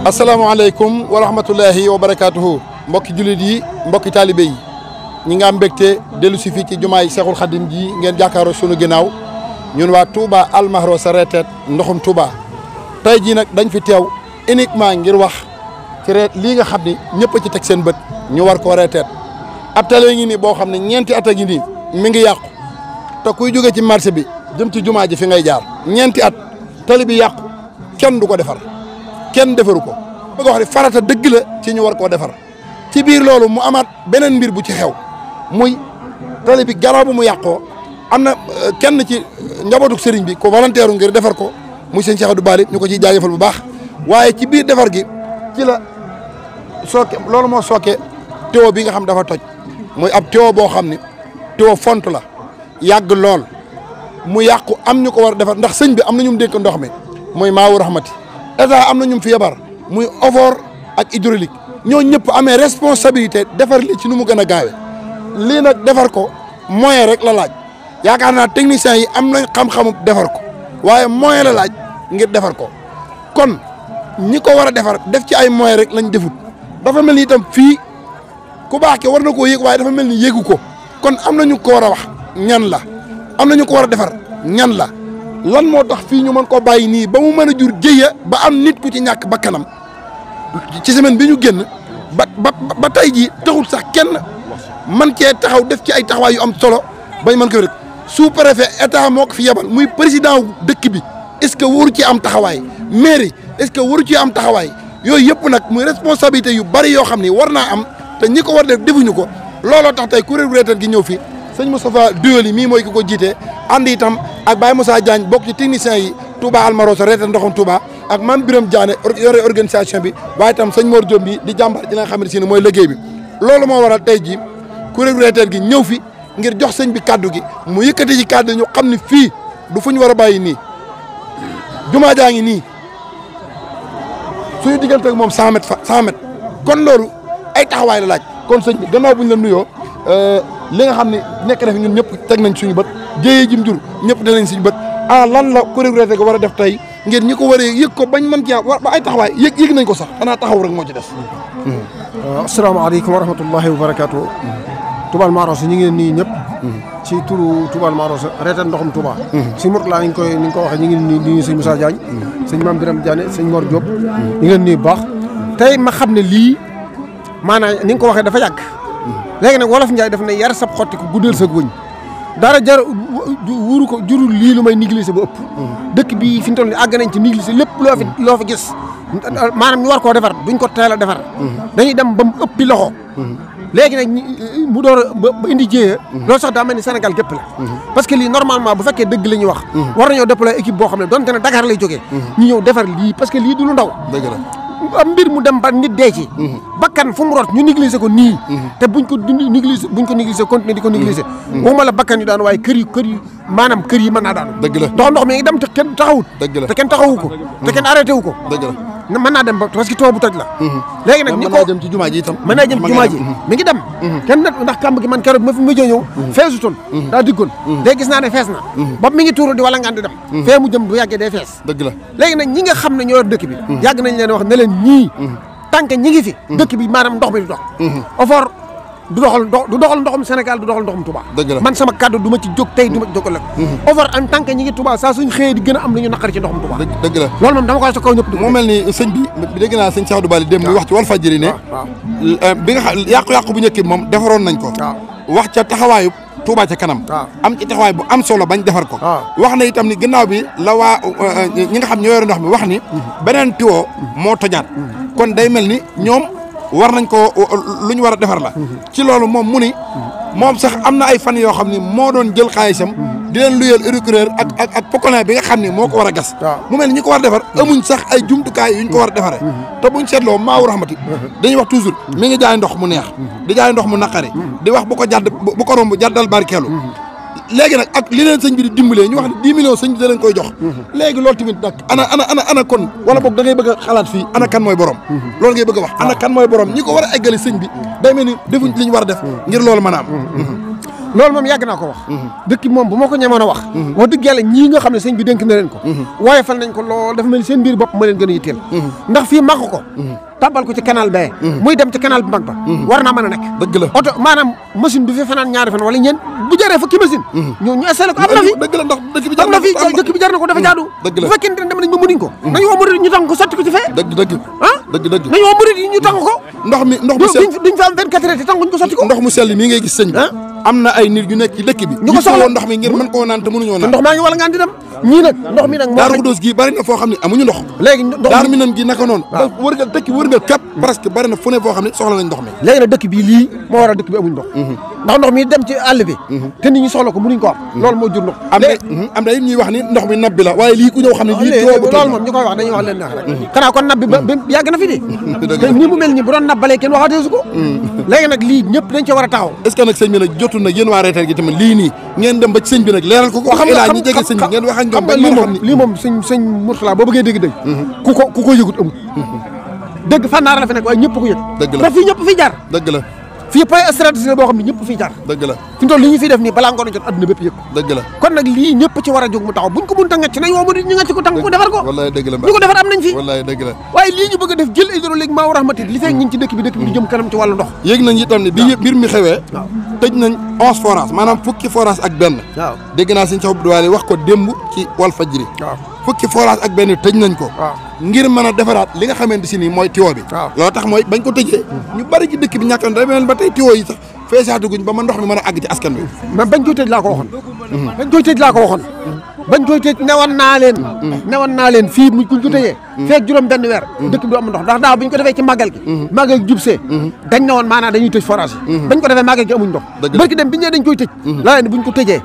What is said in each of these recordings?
asalaamaaleykum wa rahmatullahi wa barakaatuhu mbokki jullit yi mbokki taalibe yi ñi nga am mbégte dellu si fii ci jumaay Seexul Xadim ji ngeen jàkkaaroo sunu ginnaaw ñun waa Touba Almahro sa reeteet ndoxum Touba tey jii nag dañ fi teew uniquement ngir wax ci lii nga xam ni ñëpp a ci teg seen bët ñu war koo reeteet ab tale ngi nii boo xam ne ñeenti at a ngi nii mi ngi yàqu te kuy jóge ci marché bi jëm ci jumaa ji fi ngay jaar ñeenti at tali bi yàqu kenn du ko defar kenn defaru ko bëgg wax ni farata dëgg la ci ñu war koo defar ci biir loolu mu amaat beneen mbir bu ci xew muy tali bi gannaaw bu mu yàqoo am na kenn ci njabootu sëriñ bi ko volontaire ngir defar ko muy sëñ Cheikh Abdou Bali ñu ko ciy jaajëfal bu baax waaye ci biir defar gi ci la sooke loolu moo sooke tuyau bi nga xam dafa toj muy ab tuyau boo xam ne tuyau font la yàgg lool mu yàqu am ñu ko war a defar ndax sëñ bi am na ñu dénk ndox mi muy Maawu Rahmati état am na ñu fi yabar muy OFOR ak hydraulique ñoo ñëpp amee responsabilité defar li ci nu mu gën a gaawe lii nag defar ko moyen rek la laaj yaakaar naa techniciens yi am nañ xam-xamu defar ko waaye moyen la laaj ngir defar ko kon ñi ko war a defar def ci ay moyen rek lañ defut dafa mel ni itam fii ku baax ke war na koo yëg waaye dafa mel ni yëgu ko kon am na ñu ko war a wax ñan la am na ñu ko war a defar ñan la lan moo tax fii ñu mën koo bàyyi nii ba mu mën a jur jëya ba am nit ku ci ñàkk bakkanam ci semaine bi ñu génn ba tey jii taxul sax kenn man cee taxaw def ci ay taxawaay yu am solo bañ mën ko rek sous-préfet état moo ko fi yebal muy président dëkk bi est-ce que waru ci am taxawaay mairie est-ce que waru ci am taxawaay yooyu yëpp nag muy responsabilité yu bari yoo xam ni war naa am te ñi ko war def defuñu ko looloo tax tey kuréel reetal gi ñëw fi sëñ Moustapha Duyoli mii mooy ki ko jiite ànd itam ak Baye Moussa Diagne bokk ci techniciens yi Touba Almahro sa reetal ndoxum Touba ak Mame Birame Diané yore organisation bi waaye itam sëñ Mor Diop bi di jàmbaar ji nga xamante si ne mooy liggéey bi loolu moo waral tey jii kuréel reetal gi ñëw fi ngir jox sëñ bi kaddu gi mu yëkkati ci kaddu ñu xam ne fii du fu ñu war a bàyyi nii jumaa jaa ngi nii suñu diggante ak moom 100 mètres kon loolu ay taxawaay la laaj kon sëñ bi gannaaw buñ la nuyoo li nga xam ne nekk na fi ñun ñëpp teg nañ suñu bët jéyee jim jur ñëpp danañ suñu bët lan la kuréel reetal gi war a def tey ngir ñi ko war a yëg ko bañ mën ci ba ay taxawaay yëg nañ ko sax xanaa taxaw rek moo ci des. asalaamaaleykum wa rahmatullahi wa barakaatu. Touba Almahro ñu ngi leen nii ñëpp. ci turu Touba Almahro reetal ndoxum Touba. si Mourtala ni nga ko waxee ñu ngi leen nii sëñ Moussa Diagne. sëñ Mame Birame Diané sëñ Mor Diop. ñu ngi leen nii bu baax. tey ma xam ne lii maanaam ni nga ko waxee dafa yàgg. léegi nag wolof Njaay daf ne yar sab xotti ko guddal sa wëñ. dara jar wuru ko jurul lii lu may négliger ba ëpp. dëkk bi fi ñu toll nii àgg nañ ci négliger lépp loo fi gis. maanaam ñu war koo defar duñ ko teel a defar. dañuy dem ba mu ëppi loxo. léegi nag mu door ba indi jéeya. loolu sax daa mel ni Sénégal gépp la. parce que lii normalement bu fekkee dëgg la ñuy wax. war nañoo déployer équipe boo xam ne donte ne Dakar lay jógee. ñu ñëw defar lii parce que lii du lu ndaw. dëgg la am mbir mu dem ba nit dee ci. bakkan fu mu rot ñu négliger ko nii. te buñ ko négliger continuer di ko négliger. waxuma la bakkan yu daan waaye kër yi maanaam kër yi mën naa daan. dëgg la ndox mi ngi dem te kenn taxawut. dëgg la te kenn taxawu ko. te kenn arrêté wu ko. dëgg la mën naa dem ba parce que taw bu toj la. léegi nag ñi ko mën naa dem ci jumaa ji itam. mën naa jëm ci jumaa ji mi ngi dem. kenn ndax kàmb gi man keroog ma fi mujjee ñëw. feesutoon daa diggoon. léegi gis naa ne fees na. ba mi ngi tuuru di wala ngaan di dem. fee mu jëm bu yàggee day fees. dëgg la léegi nag ñi nga xam ne ñoo yor dëkk bi. yàgg nañ leen wax ne leen ñii. tant que ñi ngi fi. dëkk bi maanaam ndox mi du dox. OFOR du doxal ndoxum Sénégal du doxal ndoxum Touba. dëgg la man sama kàddu du ma ci jóg tey du ma ci jóg ëllëg. OFOR en tant que ñi ngi Touba saa suñ xëyee di gën a am lu ñu naqari ci ndoxum Touba. dëgg la loolu moom dama koy sa kaw ñëpp. moo mel ni sëñ bi dégg naa sëñ Cheikh Abdou Bali dem muy wax ci Walfadjri ne bi nga xam yàqu-yàqu bu njëkk moom defaroon nañ ko wax ca taxawaayu Touba ca kanam am ci taxawaay bu am solo bañ defar ko wax na itam ni gannaaw bi la waa ñi nga xam ñoo yore ndox mi wax ni beneen tuyau moo tojaat kon day mel ni ñoom war nañ ko lu ñu war a defar la ci loolu moom mu ni moom sax am na ay fan yoo xam ni moo doon jël xaalisam di leen luyeel éducteur ak pokolin bi nga xam ni moo ko war a gas mu mel ni ñi ko war a defar amuñ sax ay jumtukaay yuñ ko war a defaree te buñ seetloo Maawu Rahmati dañuy wax toujours mi ngi jaay ndox mu neex di jaay ndox mu naqari di wax bu ko romb jàddal barkeelu léegi nag ak li leen sëñ bi di dimbalee ñu wax ne 10 millions sëñ bi da leen koy jox léegi loolu tamit nag ana kon wala boog da ngay bëgg a xalaat fii ana kan mooy borom loolu ngay bëgg a wax ana kan mooy borom ñi ko war a eggali sëñ bi day mel ni defuñ li ñu war a def ngir loolu mën a am loolu moom yàgg naa ko wax dëkk bi moom bu ma ko ñemoon a wax wax dëgg yàlla ñii nga xam ne sëñ bi dénk na leen ko waaye fal nañ ko lool dafa mel ni seen biir bopp ma leen gën a yitteel ndax fii màq ko tàbbal ko ci canal bee muy dem ci canal bu mag ba war naa mën a nekk dëgg la oto maanaam machine du fi fanaan ñaari fan wala ñeent bu jëree fukki machine ñu installé ko am na fi dëgg la ndax dëkk bi am na fi dëkk bi jar na ko dafa jaadu dëgg la bu fekkente ne dem nañ ba mënuñ ko nañu woo murid ñu tàng ko sotti ko ci fee dëgg ah dëgg nañu woo murid yi ñu tàng ko ndox mi sell duñ fa am 24 heures te tànguñ ko sotti ko ndox mu sell mii ngay gis sëñ bi am na ay nit yu nekk ci dëkk bi ñu ko soxla ndox mi ngir mën koo naan te mënuñoo naan ndox maa ngi wala ngaan di dem ñii nag ndox mi nag Daaru Xudoos gi bari na foo xam ne amuñu ndox léegi ndox Daaru Minam gi naka noonu wërgal dëkk wërgal képp presque bari na fu ne foo xam ne soxla nañ ndox mi léegi nag dëkk bi lii moo waral dëkk bi amuñ ndox ndax ndox mi dem ci àll bi te nit ñi soxla ko mënuñ ko am loolu moo jur ndox am na it ñuy wax ni ndox mi nab bi la waaye lii ku ñëw xam ne lii loolu moom ñu koy wax dañuy wax leen neex rek xanaa kon nab bi ba yàgg na fi di te ni mu mel ni bu doon nabbalee kenn waxateesu ko léegi nag lii ñëpp dañ ci war a taxaw est-ce que nag sëñ bi nag jotul nag yéen waa reetal gi tamit lii nii ngeen dem ba ci sëñ bi nag leeral ko ko xam nga ñi jege sëñ bi ngeen wax ak ñoom lii moom sëñ Mourtala boo bëggee dégg dëgg ku ko yëgut amul dëgg fànnaar la fi nekk waaye ñëpp ko yëg dëgg la te fii ñëpp fiy jaar dëgg la fii point stratégique la boo xam ne ñëpp fiy jaar dëgg la fi mu toll li ñu fiy def nii balaa ngoon jot adduna bépp yëg dëgg la kon nag lii ñëpp ci war a jóg mu taxaw buñ ko mënta ngacc nañ woo mu ñu ngacc ko tànk ko defar ko wallaay dëgg la ñu ko defar am nañ fi wallaay dëgg la waaye lii ñu bëgg a def jël hydraulique maa rahmatit li fekk ñu ngi ci dëkk bi du jëm kanam ci wàllu ndox yéeg nañ itam ne bi mbir mi xewee tëj nañ 11 forage maanaam fukki forage ak benn waaw dégg naa sëñ Cheikh Abdou wax ko démb ci Walfadjri fukki forage ak benn tëj nañ ko ngir mën a defaraat li nga xamante si nii mooy tiwo bi loolu tax mooy bañ ko tëjee ñu bari ci dëkk bi ñàkk na mel ba tey tiwo yi sax feesaatuguñ ba ma ndox mi mën a àgg ci askan wi même bañ koy tëj laa ko waxoon bañ koy tëj laa ko waxoon bañ koy tëj newoon naa leen fii muñ kuñ ko tëjee feek juróom benn weer dëkk bi du am ndox ndax daaw bi ñu ko defee ci màggal gi màggal gi jubsee dañ ne woon maanaam dañuy tëj forage yi bañ ko defee màggal gi amuñ ndox barki dem bi ñee dañ koy tëj laa leen buñ ko tëjee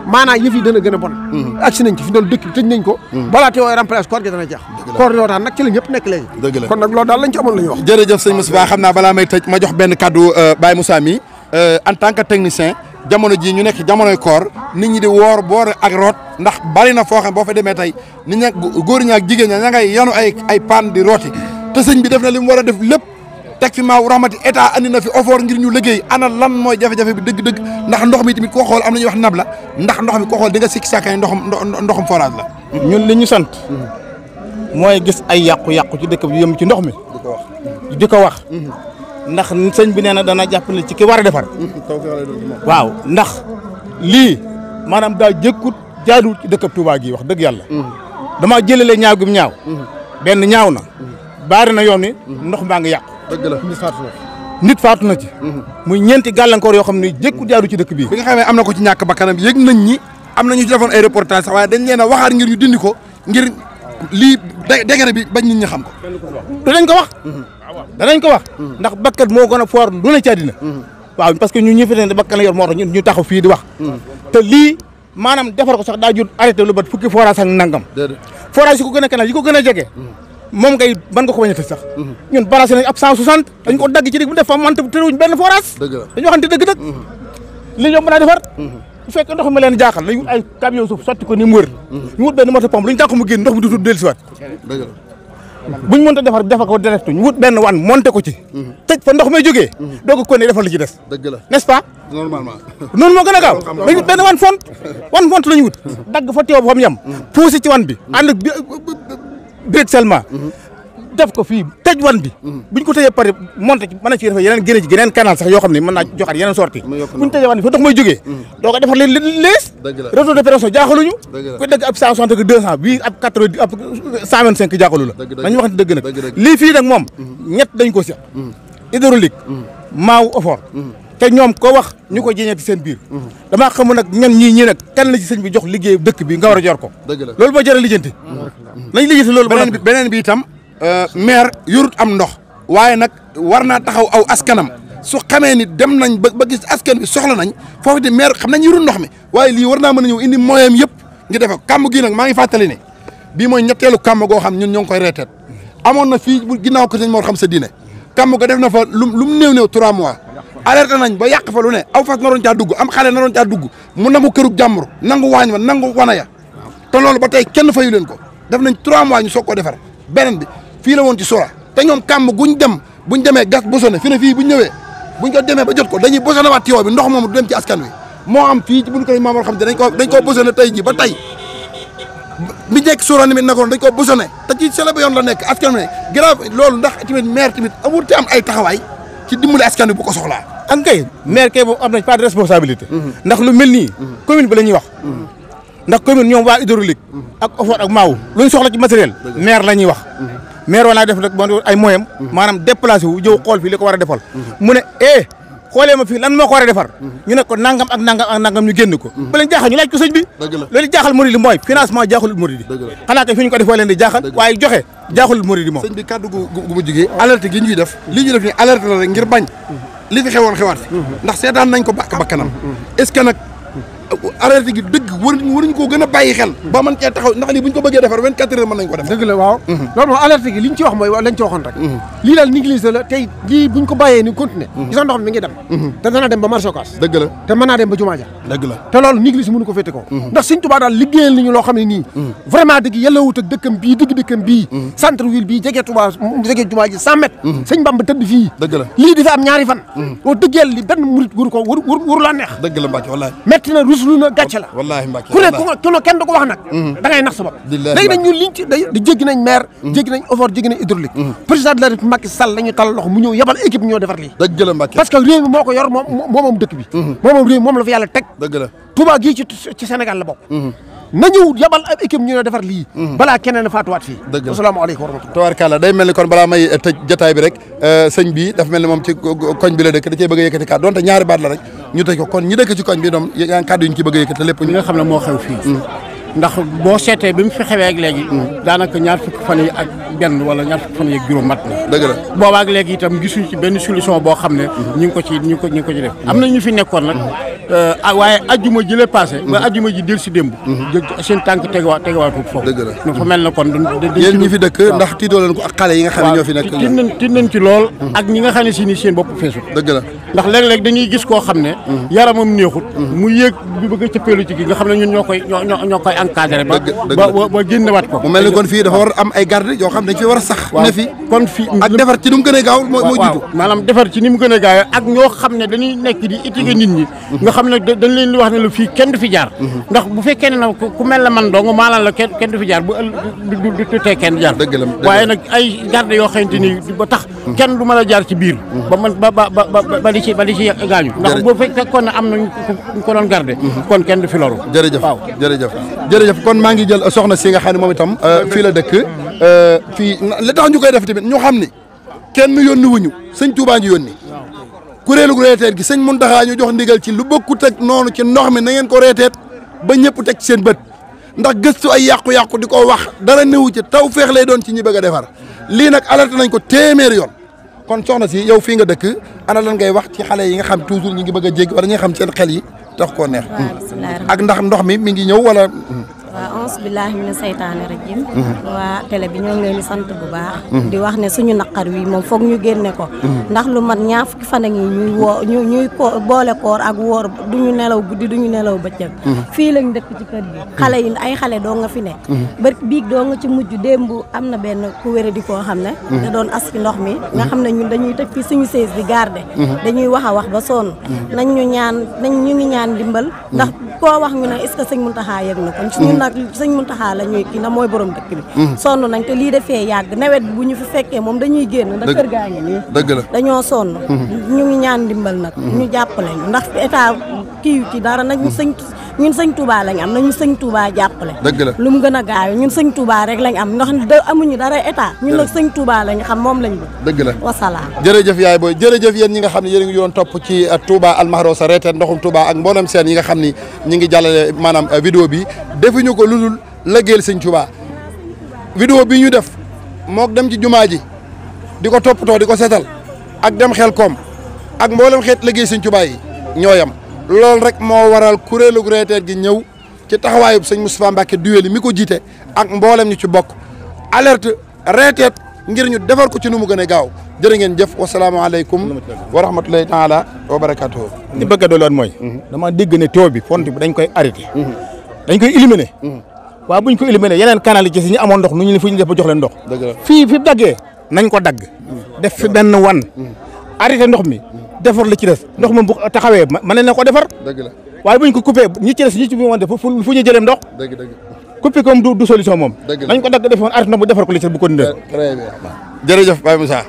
maanaam yëf yi dana gën a bon agsi nañ ci fi doon dëkk bi tëj nañ ko balaa te wooy remplace koor gi dana jeex koor gi dootaan nag ci la ñëpp nekk léegi kon nag loolu daal lañ ci amoon la ñuy wax jërëjëf sëñ Moustapha xam naa balaa may tëj ma jox benn kaddu Baye Moussa mi en tant que technicien jamono ji ñu nekk jamonoy koor nit ñi di woor boor ak root ndax bari na foo xam boo fa demee tey nit ña góor ña ak jigéen ña ngay yanu ay paan di rooti te sëñ bi def na li mu war a def lépp teg fi maaw rahmati état andi na fi offort ngir ñu liggéey ana lan mooy jafe-jafe bi dëgg-dëgg ndax ndox mi tamit koo xool am na ñuy wax nab la ndax ndox mi koo xool di nga sikki sàkkaay ndoxum forage la ñun li ñu sant mooy gis ay yàqu-yàqu ci dëkk bi yëm ci ndox mi di ko wax ndax sëñ bi nee na dana jàpp ne ci ki war a defar waaw ndax lii maanaam daa jëkkut jaaduwul ci dëkkab Touba gi wax dëgg yàlla damaa jëlale ñaaw gi mu ñaaw benn ñaaw na baari na yoon ni ndox maa ngi yàqu dëgg la nit faatu na ci muy ñeenti gàllankoor yoo xam ne jëkkut jaadu ci dëkk bii bi nga xamee am na ko ci ñàkk bakkanam yëg nañ ñi am na ñu ci defoon ay reportage sax waaye dañ leen a waxaat ngir ñu dindi ko ngir lii degré bi bañ nit ñi xam ko danañ ko wax ndax bakkat moo gën a foor lu ne ci àddina waaw parce que ñun ñi fi ne bakkan la yor moo tax ñu taxaw fii di wax te lii maanaam defar ko sax daa jur arrêté lu bat fukki forage ak nangam forage yi ko gën a kanal yi ko gën a jege moom ngay ban nga ko bañ a tëj sax ñun barasé nañ ab 160 dañ ko dagg ci dig bu def fa mante tëruñ benn forage dañu waxante dëgg li ñoom mën a defar bu fekkee ndox mi leen jaaxal dañu wut ay camion suuf sotti ko ni mu wër ñu wut benn moto pompe lu ñu tànk mu génn ndox mi du dellusiwaat buñ mënta defar ko direct ñu wut benn wan monté ko ci tëj fa ndox may jógee doo ko konne defar li ci des n'est-ce pas normalement noonu moo gën a gaaw dañu wut benn wan font la ñu wut dagg fa teew ba fa mu yem poussé ci wan bi ànd ak birig seulement def ko fii tëj wan bi buñ ko tëjee pare monté ci mën na ci defar yeneen génne ci geneen canal sax yoo xam ne mën naa joxaat yeneen sortie buñ tëjee wan bi fa ndox may jógee doo ko defar lees réseau de pression jaaxaluñu ku dëgg ab 160 ak 200 bii ab 80 ab 125 jaaxalu la dañu wax dëgg nag lii fii nag moom ñett dañ ko seq hydraulique maaw effort te ñoom ko wax ñu ko jéñee ci seen biir damaa xamul nag ñan ñii nag kan la ci sëñ bi jox liggéey dëkk bi nga war a jor ko loolu moo jar a lijjanti nañ lijjanti loolu beneen bi itam maire yorut am ndox waaye nag war naa taxaw aw askanam su xamee ni dem nañ ba gis askan bi soxla nañ foofu de maire xam nañ yorut ndox mi waaye lii war naa mën a ñëw indi moyen yëpp ngi defe kàmm gii nag maa ngi fàttali ne bii mooy ñetteelu kàmm goo xam ñun ñoo ngi koy reeteet amoon na fii bu ginnaaw ko sëñ Mor xam sa diine kàmm ga def na fa lu mu néew 3 mois alerté nañ ba yàq fa lu ne aw fas naroon caa dugg am xale naroon caa dugg mu nangu kërug jàmbur nangu waañ wa nangu wana ya te loolu ba tey kenn fayu leen ko def nañ 3 mois ñu soog koo defar beneen bi fii la woon ci sora te ñoom kàmm buñ demee gas bosone fi ne fii buñ ñëwee buñ ko demee ba jot ko dañuy bosone waat tiwo bi ndox moomu du dem ci askan wi moo am fii ci buñu koy maamoor xam te dañ koo bosone tey ji ba tey mi nekk suuraan mi nekkoon dañ koo bosone te ci sele ba yoon la nekk askan wi grave loolu ndax tamit maire tamit amul te am ay taxawaay ci dimbali askan wi bu ko soxlaa an kay maire kay boobu am nañ pas de responsabilité ndax lu mel nii commune bi la ñuy wax ndax commune ñoom waa hydraulique ak OFOR ak maaw lu ñu soxla ci matériel maire la ñuy wax maire war naa def nag ay moyens maanaam déplacé wu jëw xool fii li ko war a defal mu ne xoolee ma fii lan moo ko war a defar ñu ne ko nangam ak nangam ak nangam ñu génn ko ba leen jaaxal ñu laaj ko sëñ bi loolu jaaxal murid yi mooy financement jaaxalul murid yi xanaa kay fi ñu ko defoo leen di jaaxal waaye joxe jaaxalul murid yi moom sëñ bi kàddu gu mu jigee alerte gi ñuy def li ñuy def nii alerte la rek ngir bañ li fi xewoon xewaat fi ndax seetaan nañ ko bakkanam est-ce que nag alerte gi dëgg waruñu koo gën a bàyyi xel ba mën cee taxaw ndax lii bu ñu ko bëggee defar 24 heures mën nañ ko def dëgg la waaw loolu moom alerte gi li ñu ci wax mooy lañ ci waxoon rek lii daal négligé la tey lii buñ ko bàyyee ni continuer gis nga ndox mi ngi dem te dana dem ba marché Ocass dëgg la te mën naa dem ba jumaa ja dëgg la te loolu négligé mënu ko féete ko ndax Sëñ Tuubaa daal liggéeyal nañu loo xam ne nii vraiment dëgg yellawut ak dëkkam bii dëkkam bii centre ville bii jege Tuubaa jege jumaa ji 100 mètres Sëñ Bamba tëdd fii dëgg la lii di fi am ñaari fan wax dëgg yàlla li benn murit waru laa neex dëgg la Mbacke wallahi metti na ruslu na gàcce la wallahi Mbacke ku ne kenn du ko wax nag da ngay nax sa bopp léegi nag ñun liñ ci di jéggi nañ maire jéggi nañ OFOR jéggi nañ hydraulique président de la République Macky Sall lañu tal loxo mu ñëw yebal équipe ñoo defar lii dëgg la Mbacke parce que réew mi moo ko yor moom dëkk bi moom réew moom la fi yàlla teg dëgg la Touba gii ci Sénégal la bokk na ñëw yabal ab équipe ñu ne defar lii balaa keneen faatuwaat fii dëgg la asalaamaaleykum wa rahmatulah tabaarkalla day mel ni kon balaa may tëj jotaay bi rek sëñ bi dafa mel ni moom ci koñ bi la dëkk da cee bëgg a yëkkati kàddu donte ñaari baat la rek ñu tëj ko kon ñi dëkk ci koñ bi doom yaa ngi kàddu yi ñu ci bëgg a yëkkati lépp li nga xam ne moo xew fii ndax boo seetee bi mu fi xewee ak léegi daanaka ñaar fukki fan yi ak benn wala ñaar fukki fan yi ak juróom mat na dëgg la boobaa ak léegi itam gisuñ ci benn solution boo xam ne ñu ngi ko ci def am na ñu fi nekkoon nag waaye ajjuma ji la passé ba ajjuma ji del si démb seen tànk tegawaatut foofu dëgg la dafa mel na kon yéen ñi fi dëkk ndax tiitoo leen ko ak xale yi nga xam ne ñoo fi nekk tiit nañ ci lool ak ñi nga xam ne si ni seen bopp feesut dëgg la ndax léeg-léeg dañuy gis koo xam ne yaramam neexut mu yéeg bi bëgg a cëppeelu ci gi nga xam ne ñun ñoo koy encadré ba génnewaat ko mu mel ni kon fii dafa war am ay garde yoo xam dañ fi war a sax ne fi kon fii ak defar ci ni mu gën a gaaw moo jiitu maanaam defar ci ni mu gën a gaaw ak ñoo xam ne dañuy nekk di étiqueté nit ñi nga xam ne dañ leen di wax ne la fii kenn du fi jaar ndax bu fekkee ne nag ku mel la man dong maanaam la kenn du fi jaar bu du tee kenn jaar waaye nag ay garde yoo xamante ni ba tax kenn du mën a jaar ci biir ba man ba di ci gaañu ndax bu fekkoon ne am na ñu ko doon garde kon kenn du fi loru jërëjëf kon maa ngi jël soxna si nga xam ne moom itam fii la dëkk fii li tax ñu koy def tamit ñu xam ni kenn yónni wuñu sëñ Touba ñu yónni kuréelu reeteet gi sëñ Mountakha ñu jox ndigal ci lu bokkut ak noonu ci ndox mi na ngeen ko reeteet ba ñëpp teg ci seen bët ndax gëstu ay yàqu-yàqu di ko wax dara newu ci taw feex lay doon ci ñi bëgg a defar lii nag alerte nañ ko téeméeri yoon kon soxna si yow fii nga dëkk ana lan ngay wax ci xale yi nga xam toujours ñi ngi bëgg a jéggi wala ñi nga xam seen xel yi tax koo neex ak ndax ndox mi ngi ñëw wala waaw auzu billaahi mina seytaane rajim waa télé bi ñoo ngi leen di sant bu baax di wax ne suñu naqar wi moom foog ñu génne ko ndax lu mat ñaar fukki fan a ngi ñuy boole koor ak woor duñu nelaw guddi duñu nelaw bëccëg fii lañ dëkk ci kër gi xale yi ay xale doo nga fi nekk ba biig doo nga ci mujj démb am na benn ku wéré di koo xam ne da doon as ci ndox mi nga xam ne ñun dañuy tëj fii suñu sées di garder dañuy wax a wax ba sonn ñu ngi ñaan dimbal ndax koo wax ñu ne est-ce que sëñ Mountakha yëg na kon ñun nag sëñ Mountakha la ñuy kii na mooy borom dëkk bi sonn nañ te lii defee yàgg nawet bi bu ñu fi fekkee moom dañuy génn ndax kër gaa ngi nii dëgg la dañoo sonn ñu ngi ñaan dimbal nag ñu jàppale ñu ndax état kii ci dara nag ñun sëñ Touba lañ am nañu sëñ Touba jàppale dëgg la lu mu gën a gaaw ñun sëñ Touba rek lañ am ndax amuñu dara état ñun nag sëñ Touba lañ xam moom lañ dëgg la wasalaam jërëjëf yaay booy jërëjëf yéen ñi nga xam ne yéen a ngi doon topp ci Touba Almahrousa reeteet ndoxum Touba ak mboolem seen yi nga xam ni ñi ngi jàllale maanaam vidéo bi defuñu ko lu dul lëggeel sëñ Touba vidéo bi ñu def mook dem ci jumaa ji di ko toppatoo di ko setal ak dem xel koom ak mboolem xeet lëggéey sëñ Touba yi ñooyam loolu rek moo waral kuréelu reeteet gi ñëw ci taxawaayub sëñ Moustapha Mbacke Duwéli mi ko jiite ak mboolem ñu ci bokk alerte reeteet ngir ñu defar ko ci nu mu gën a gaaw jërë ngeen jëf wasalaamaaleykum wa rahmatulahi taala wa barakatuhu li bëgg a doon mooy dama dégg ne taw bi font bi dañ koy arrêté dañ koy éliminer waaw buñ ko éliminer yeneen canal yi ci ñu amoon ndox nu ñu fu ñu def ba jox leen ndox fii fi daggee nañ ko dagg def fi benn wan arrêté ndox mi defar la ci des ndox moom bu taxawee mën na ko defar waaye buñ ko coupé ñi ci des ñi ci bi woon def fu ñu jëleem ndox dëgg dëgg coupé comme du solution moom dëgg la dañ ko dagg defoon arrêté na bu defar ko li ci bu ko ndee très bien jërëjëf Baye Moussa